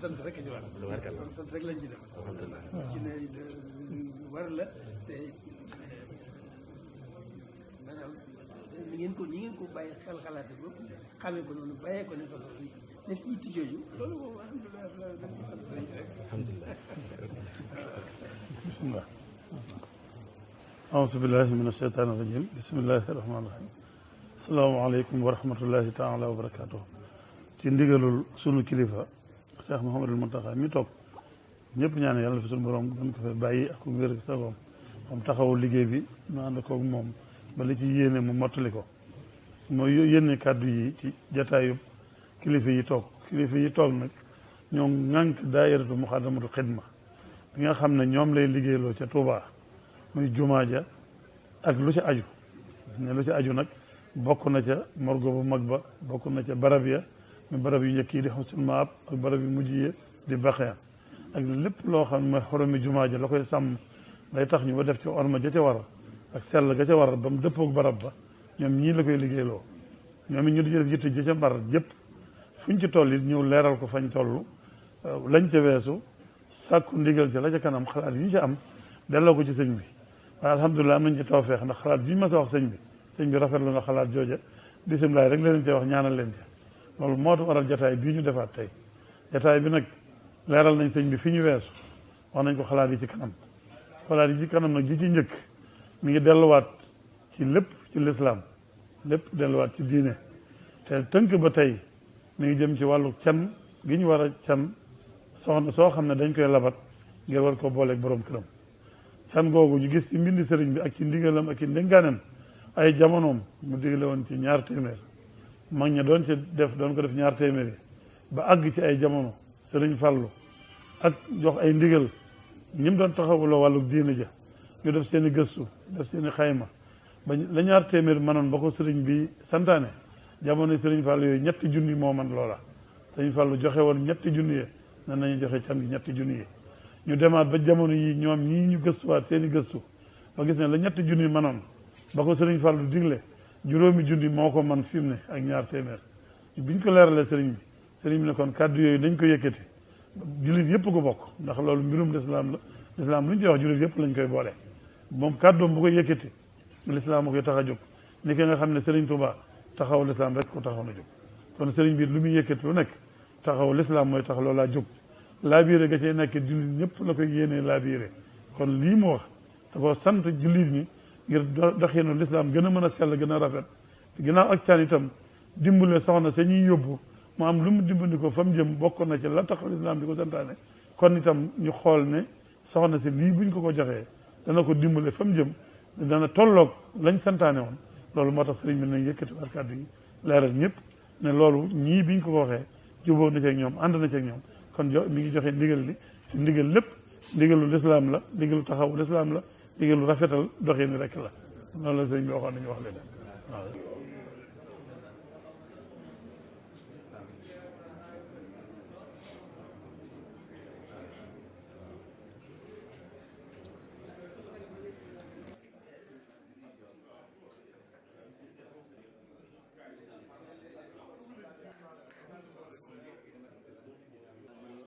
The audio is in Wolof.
sant rek ci war sant rek lañ ci def ci ne war la te maanaam ni ngeen ko bàyyi xel xalaate ba xamee ko noonu bàyyee ko ne façon bi def ci itti jooju loolu moom alhamdulilah bismillah auzu billahi min asheytaani rajim bismillahi rahmaani rahim asalaamaaleykum wa rahmatullahi taala wa barakatuh ci ndigalul sunu kilifa Cheikh Mouhamadul Mountakha mi toog ñëpp ñaan yàlla fi sunu borom gën ko fay bàyyi ak wér ak sagoom moom taxawu liggéey bi ñu ànd koog moom ba li ci yéene mu mottali ko mooy yéene kàddu yi ci jataayu kilifa yi toog nag ñoo ŋànk daayiratu Muxaddamatul Xidma bi nga xam ne ñoom lay liggéeyloo ca Touba muy jumaa ja ak lu ci aju ne lu ci aju nag bokk na ca morgo bu mag ba bokk na ca barab ya mu barab yu njëkk yi di Husnul Maab ak barab yu mujj yi di Baqiya ak lépp loo xam ne mooy xoromi jumaa ja la koy sàmm day tax ñu ba def ci orma ja ca war ak sell ga ca war ba mu dëppoog barab ba ñoom ñii la koy liggéeyloo ñoom it ñu di def yitte ja ca mbar jëpp fuñ ci toll it ñëw leeral ko fañ toll lañ ca weesu sàkku ndigal ca la ca kanam xalaat yi ñu ci am delloo ko ci sëñ bi waaye alhamdulilah am nañ ci tawfeex ndax xalaat bi ñu mas a wax sëñ bi rafetlu na xalaat jooja bisimilah rek leen ci wax ñaanal leen ci loolu moo tax waral jataay bii ñu defaat tey jataay bi nag leeral nañ sëñ bi fi ñu weesu wax nañ ko xalaat yi ci kanam nag ji ci njëkk mi ngi delluwaat ci lépp ci lislaam lépp delluwaat ci diine te tënk ba tey mi ngi jëm ci wàllu can gi ñu war a can soxna soo xam ne dañ koy labat ngir war ko booleeg borom këram can googu ñu gis ci mbindi sëriñ bi ak ci ndigalam ak ci ndéngaanem ay jamonoom mu digle woon ci 2 téeméer mag ña doon ko def 2 téeméer yi ba àgg ci ay jamono sëriñ Fàllu ak jox ay ndigal ñim doon taxawuloo wàllu diine ja ñu def seen i gëstu def seen i xayma ba la 2 téeméer manoon ba ko sëriñ bi santaane jamono sëriñ Fàllu yooyu 3 junni moo man loola sëriñ Fàllu joxe woon 3 junni yee nan nañu joxe can gi 3 junni yi ñu demaat ba jamono yi ñoom ñii ñu gëstuwaat seen i gëstu ba gis ne la 3 junni manoon ba ko sëriñ Fàllu digle 5 junni moo ko man fi mu ne ak 2 téeméer biñ ko leeralee sëriñ bi ne kon kàddu yooyu dañ ko yëkkati jullit yëpp ko bokk ndax loolu mbirum lislaam la lislaam lu ñu ci wax jullit yëpp lañ koy boole moom kàddoom bu koy yëkkati lislaam ma koy tax a jóg ni ki nga xam ne sëriñ Tuubaa taxaw lislaam rek ko taxaw na jóg kon sëriñ bi lu muy yëkkati lu nekk taxaw lislaam mooy tax loolaa jóg laabiire ga cay nekk jullit ñëpp la koy yéenee laabiire kon lii mu wax da ko sant jullit ñi ngir doxinu lislaam gën a mën a sell gën a rafet ginnaaw ak caan itam dimbale soxna sa ñuy yóbbu mu am lu mu dimbali ko fa mu jëm bokk na ci la tax lislaam di ko santaane kon itam ñu xool ne soxna si lii buñ ko joxee dana ko dimbale fa mu jëm dana tolloog lañ santaane woon loolu moo tax sëriñ bi nañ yëkkati war kàddu yi leeral ñëpp ne loolu ñii biñ ko waxee jubóo na ci ak ñoom ànd na ci ak ñoom kon mi ngi joxe ndigal li te ndigal lépp ndigalu lislaam la ndigalu taxawu lislaam la ndigalu rafetal doxin rek la loolu la sëriñ bi waxoon nañu wax leen waaw